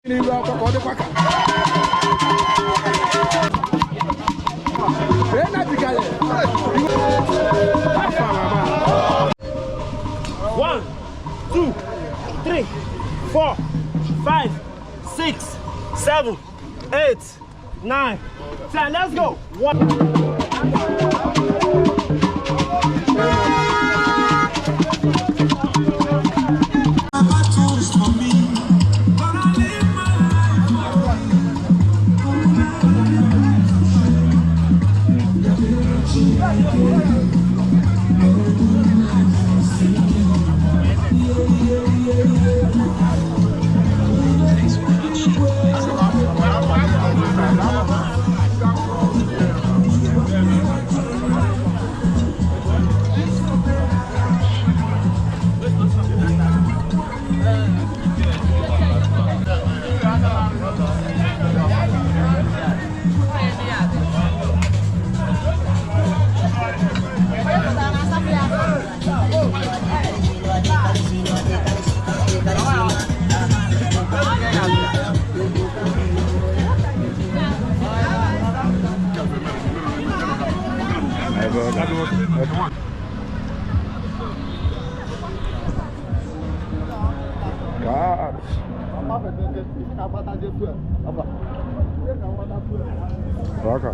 N'iru akwụkwọ ka ọ dịkwa ka Energy ka. 1, 2, 3, 4, 5, 6, 7, 8, 9, 10. Let's go. One. God. Waka.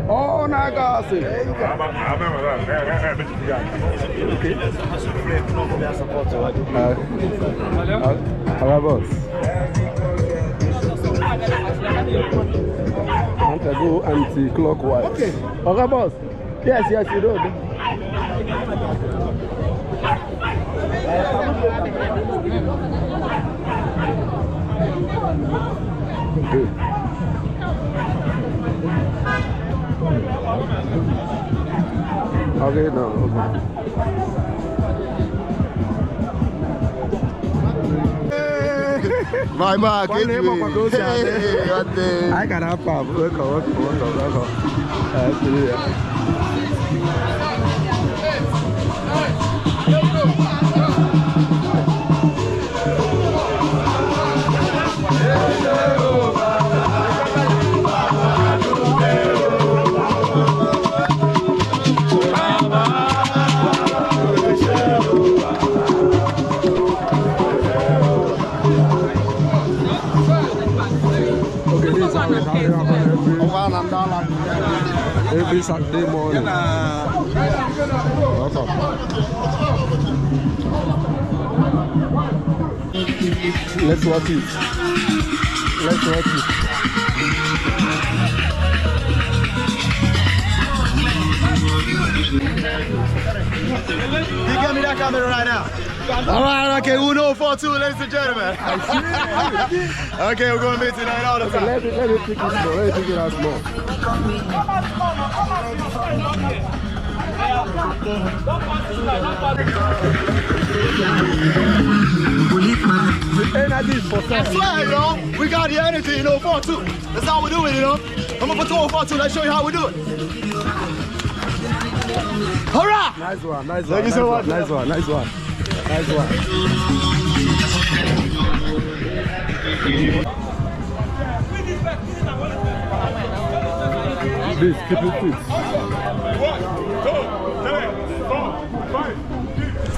Oh, Nagasi. Okay. How about? Want to go anti-clockwise. Okay. Okay, boss. Yes, yes, you do. Okay. Okay, no, okay. My man, Nwanne ịma kwa ka o si adị. Nwanne. Anyị ka na-apụ apụ. Welcome, welcome, welcome, welcome. Siri ya. Okay, this is how we happen every Saturday morning. Welcome. Let's watch it. Let's watch it. You get me that camera right now. All right, okay, uno, 4, 2, ladies and gentlemen. Okay, we're going to be tonight all the time. Let me pick it small. Let me pick it out small. The energy is for That's right, you know. We got the energy, you know, 4, 2. That's how we do it, you know. I'm up for 2, 4, 2. Let's show you how we do it. All right. Nice one, nice one. Thank you so nice much. one, nice one, nice one. Nice one. Please keep it fit. 1, 2, 3, 4, 5, 6.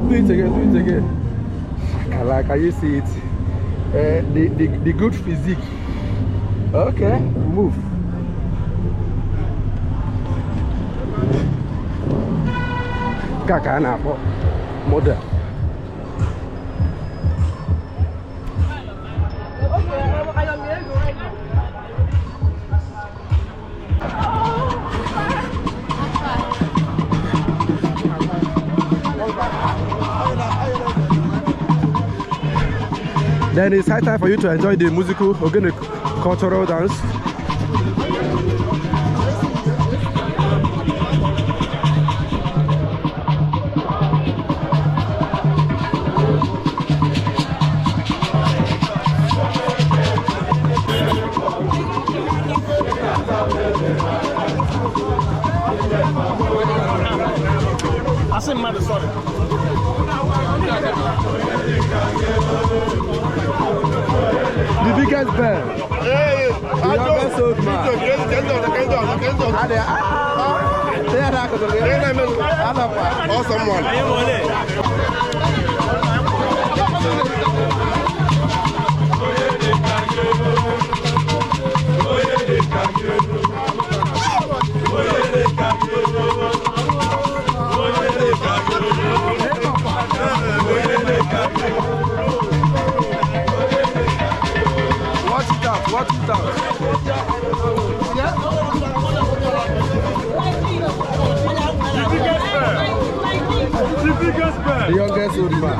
Do it again, do it again. Like, can you see it? The good physique. Okay, move. Nke a ka a na-akpọ model. Then it's high time for you to enjoy the musical Ogene cultural dance. biggest bell. The youngest old man. Awesome one. Watch it out, watch it out. The biggest bird. The youngest old man.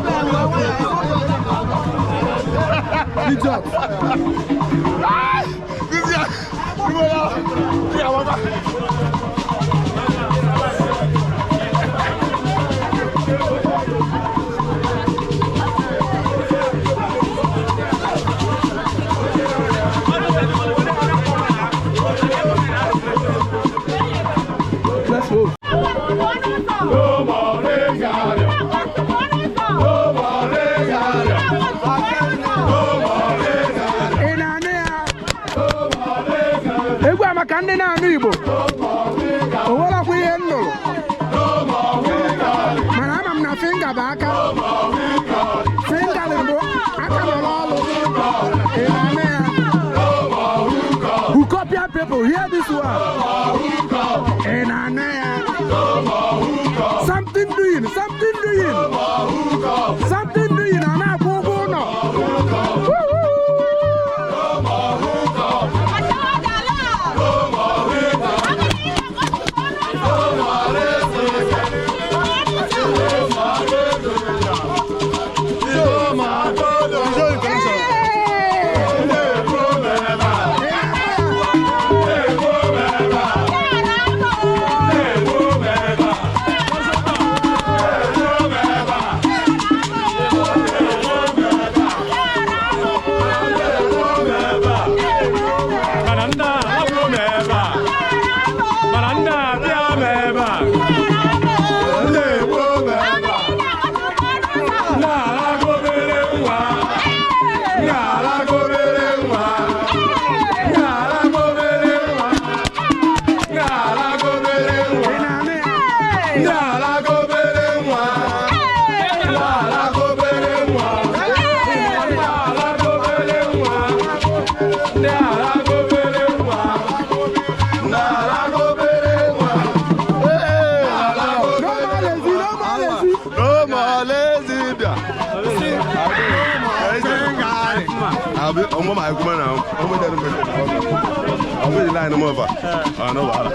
Idiot. Let's move. Ị na-anụ ya? Egwu a maka ndị na-anụ Igbo. O nwerekwa ihe m nụrụ. Mana ama m na finger bụ aka. Finger bụ aka nọ n'ọlụ. Ị na-anụ ya? Ukopia people, hear this one. Ị na-anụ ya? Something doing, something doing. Something doing, a na-akwụ ụgwọ ụlọ. Woo, woo, woo. Mana ndị a abụrụ m ebe a. Mana ndị a bịa m ebe a. Na-alagobere nwa. Na-alagobere nwa. Na-alagobere nwa. Na-alagobere nwa. Ị na-anụ ya? Na-alagobere nwa. Na-alagobere nwa. Na-alagobere nwa. Na-alagobere nwa. Na-alagobere nwa. No more lazy, no more lazy. No more lazy bịa. Abi, ọmọ máa kú mọ́ náà, ọmọ ìdẹ́nu mẹ́tẹ̀ ọmọ ìdí láì ní mọ́ ọ̀fà, ọ̀nà wàhálà.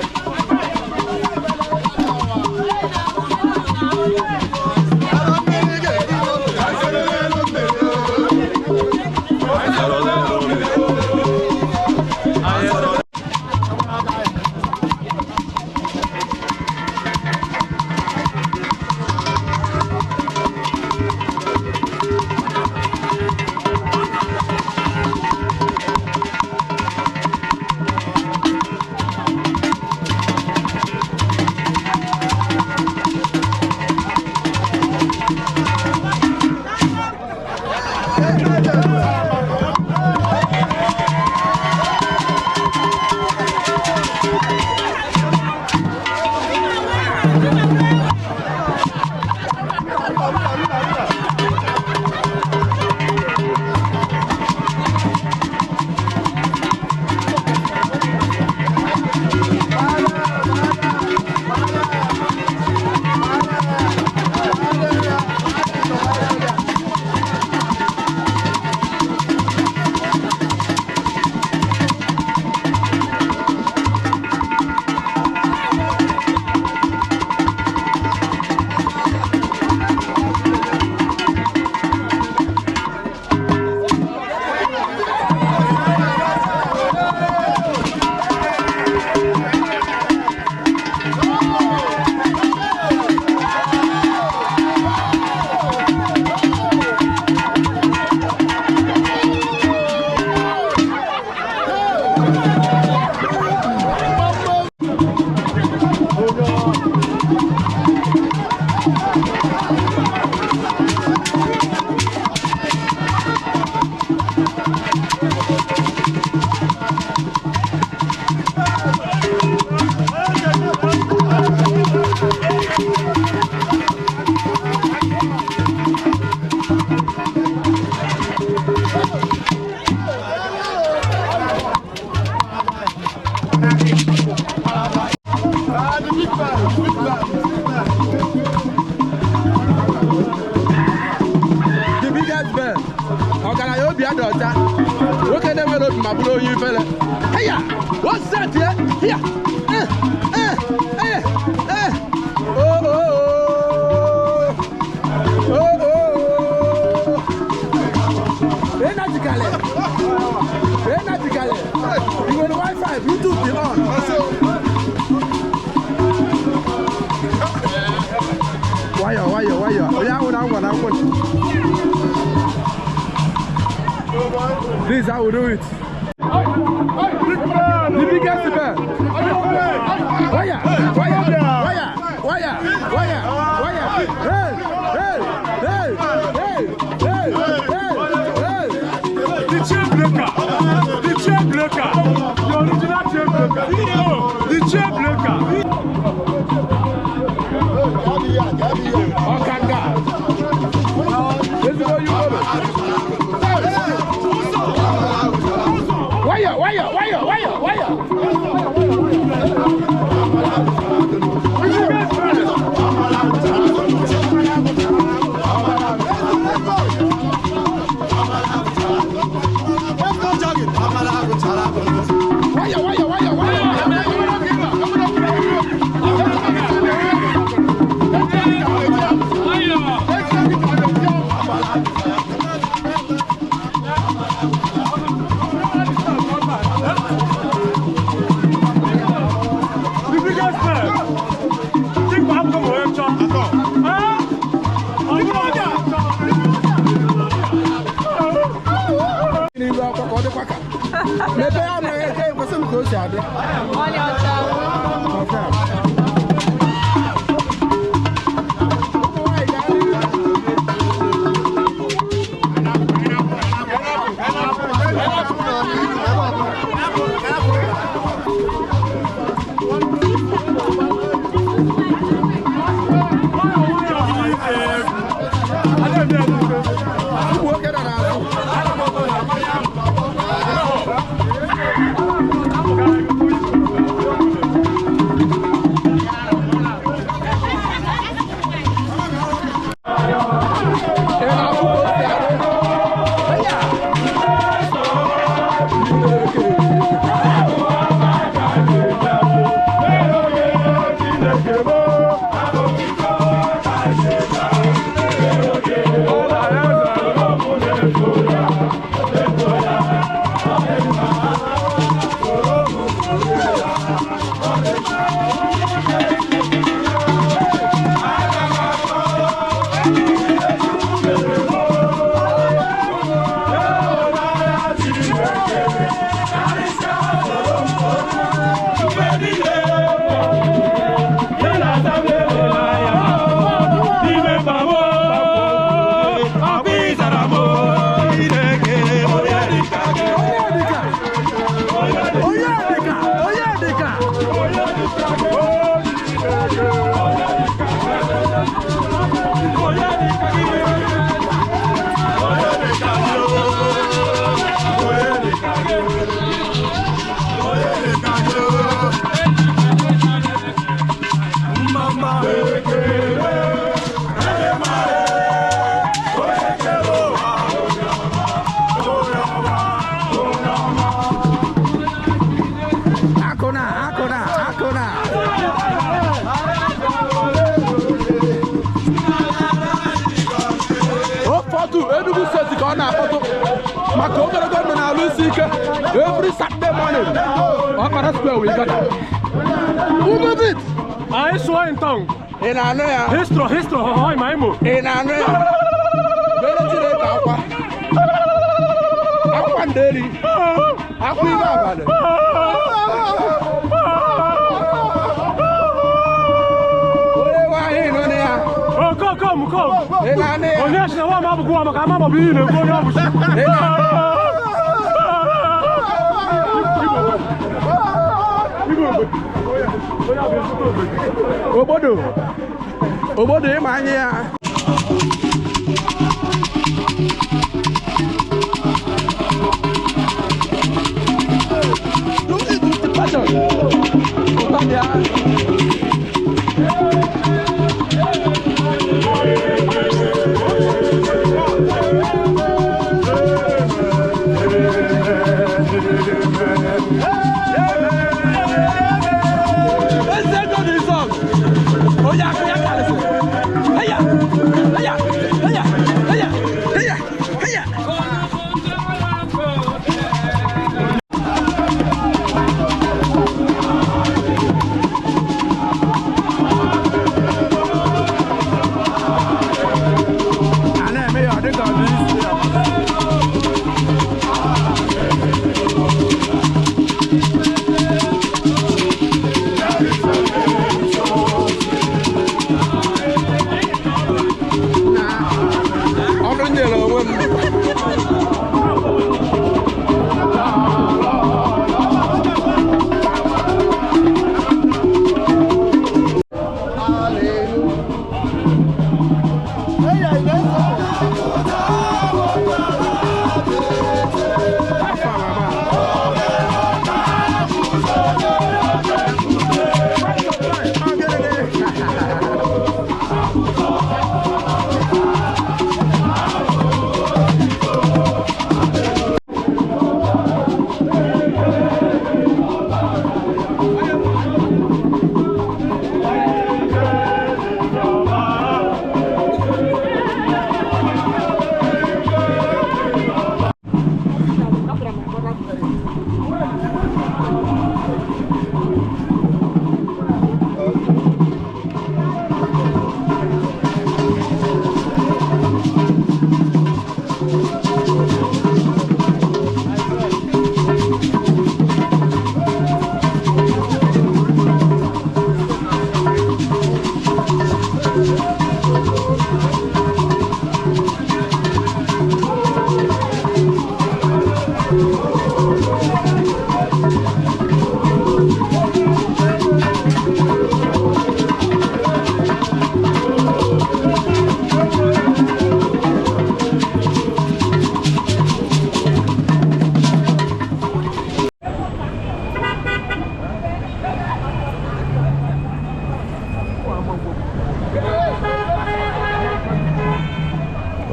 bụrụ onye ifele. Heya! What's that here? Here! Eh! Eh! Eh! Eh! Oh, oh, oh! Oh, oh, oh! Energetically! Energetically! You go to Wi-Fi, Bluetooth be on. Nwayọ, nwayọ, nwayọ. Onye ahụ na-anwa na nkwụ. This is how we do it. The biggest bell. Wire, wire, wire, wire, wire, wire. Hey, hey, hey, hey, hey, hey, hey. The chain breaker. The chain breaker. The original chain breaker. The chain breaker. Ọkanga. Ezigbo onye Ugbo. Wire, wire, wire, wire, wire. Wire, wire, wire, wire. The biggest man. Think I'm going to N'iru akwụkwọ ka ọ dịkwa ka. Mepee ọnụ ya eke kwesị m ka o si adị. Onye ọcha. Okay. Ụmụ nwaanyị gaa n'ihu. Ụmụ nwoke nọ n'azụ. Ị na-afụ ka o si adị? Eya! Onye dịka! Onye dịka! Onye dịka! Akụna, akụna, akụna. Ụfọdụ Enugu steeti ka ọ na-akpọtụ maka ogologo ndụ na alụ isi ike every Saturday morning Ọkpara Square we gather. Move it! I swear in tongue. Ị na-anụ ya? History, history, hoy, maimo. Ị na-anụ ya? Bere Chineke akwa. Akwa nderi. Akwa ime abalị. Onye nwe anyị nọ na ya. Oh, come, come, come. Ị na-anụ ya? Onye si na nwa m abụghị nwa maka ama ma ọ bụ ihe na-ekwu onye ọ bụ si. Ị na-anụ ya? Obodo obodo ịma anya ya. Do it with the passion. Ụtọ dị ya. onwe m.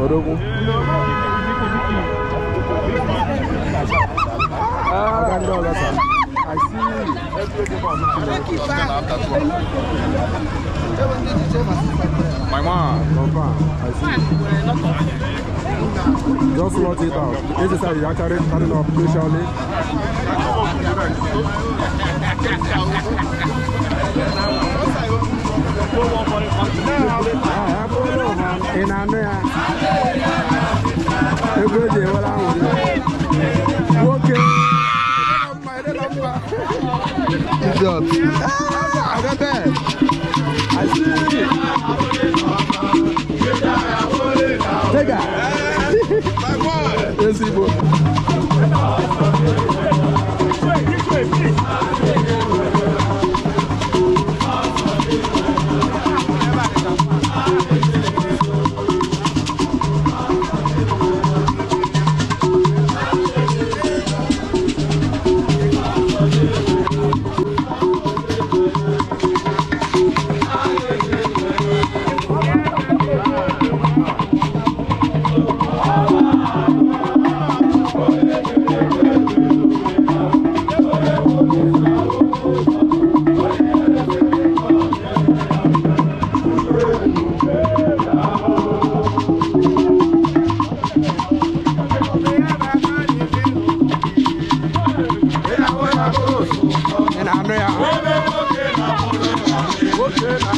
Odogwu. I see. My man. Confirm. I see. Just watch it out. This is how you actually starting up patiently. Ị na-anụ ya? Ego eji ewere anwụrụ. Nwoke. Idiot. Ah, I got that. I see. Take it. My man. Ezigbo. This way, please. Ị na-anụ ya? Nwoke na.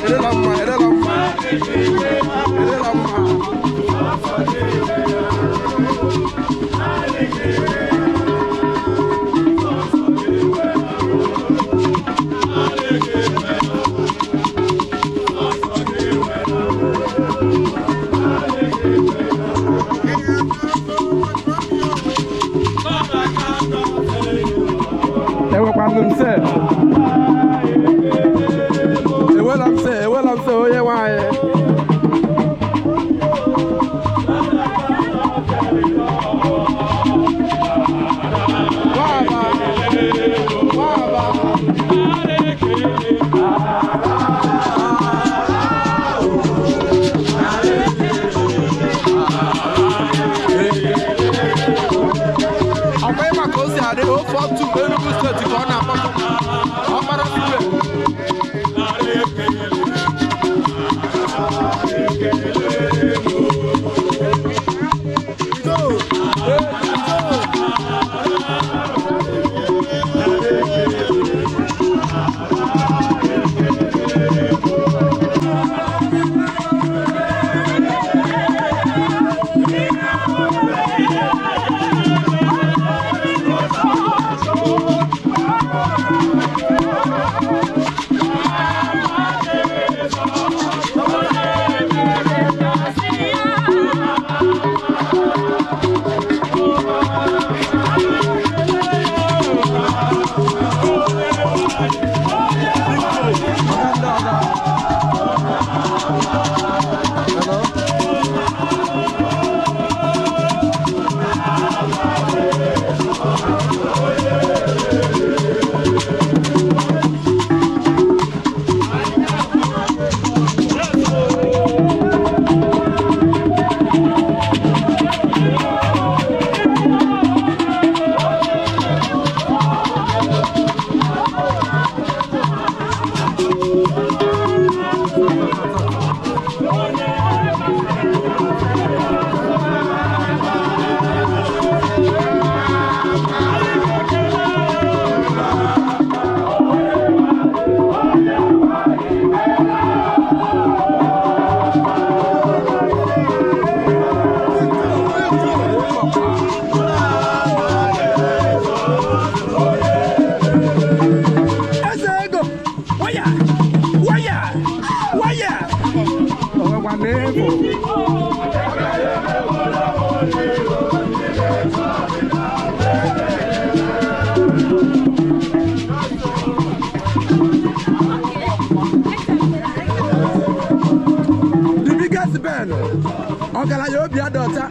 Edela mma, edela mma. Edela mma. Ewekwanụ m se. Ewela m se, ewela m se onye nwe anyị. Nwaba, nwaba. the 042 Enugu State ka ọ na-akpọtụ. Ọkpara Square. Eze ego. Waya! Waya! Waya! Ọwekwa n'efu. The biggest Ben, ọgaranya obi adọta,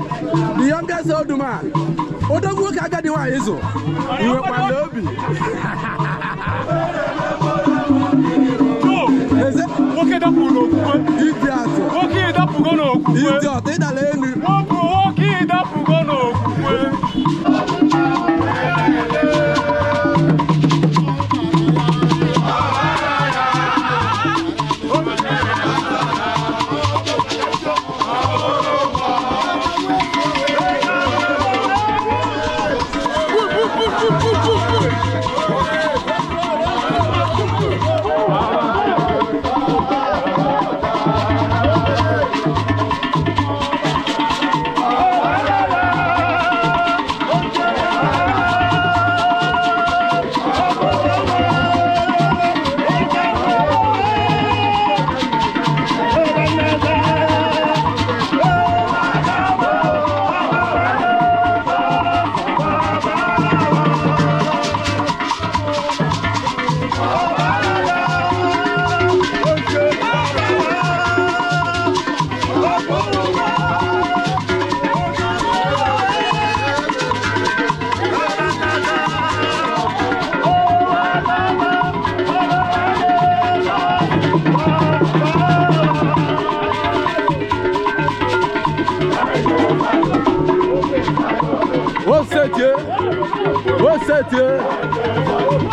the youngest old man, odogwu nwoke agadi nwaanyị zụ, iwekwa n'obi. Eze Nwoke dapụrụ n'okwukwe. ịdị atụ, Nwoke dapụgo n'okwukwe. ịdị ọtọ, ịdala elu. Nwoke dapụgo n'okwukwe. Ô, Sete! Ô, Sete!